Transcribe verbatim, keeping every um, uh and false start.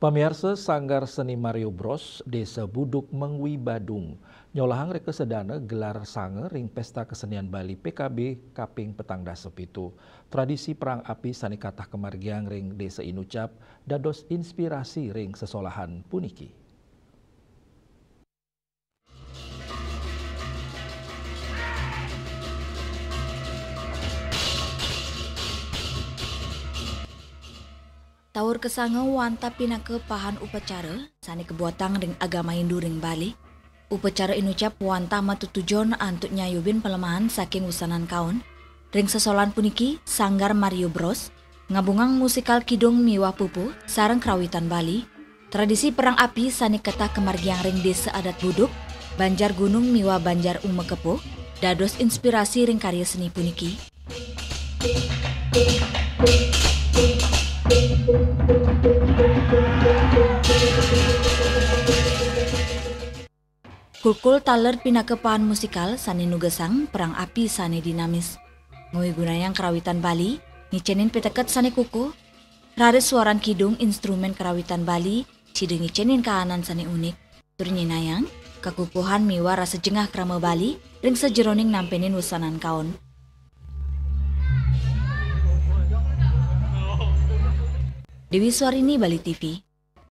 Pamiarsa, Sanggar Seni Mario Bros Desa Buduk Mengwi Badung nyolahang reka sedana gelar sanga ring Pesta Kesenian Bali P K B kaping petang dasa pitu. Tradisi perang api sane katah kamargiang ring Desa Inucap dados inspirasi ring sesolahan puniki. Taur kesanga wantah pinaka pahan upacara sane kabuatang ring agama Hindu ring Bali. Upacara Inucap wantah matetujon antuk nyayubin palemahan saking wusanan kaon. Ring sesolahan puniki, Sanggar Mario Bros ngabungang musikal kidung miwah pupuh sareng karawitan Bali. Tradisi perang api sane ketah kamargiang ring Desa Adat Buduk, Banjar Gunung miwah Banjar Uma Kepuh dados inspirasi ring karya seni puniki. Kulkul taler pinaka pahan musikal sane nugesang perang api sane dinamis. Ngwigunayang karawitan Bali, ngicenin piteket sane kukuh. Raris suaran kidung instrumen karawitan Bali sida ngicenin kahanan sane unik, tur nyinayang kakukuhan miwah rasa jengah krama Bali ring sajeroning nampenin wusanan kaon. Dewi Swarini, Bali T V.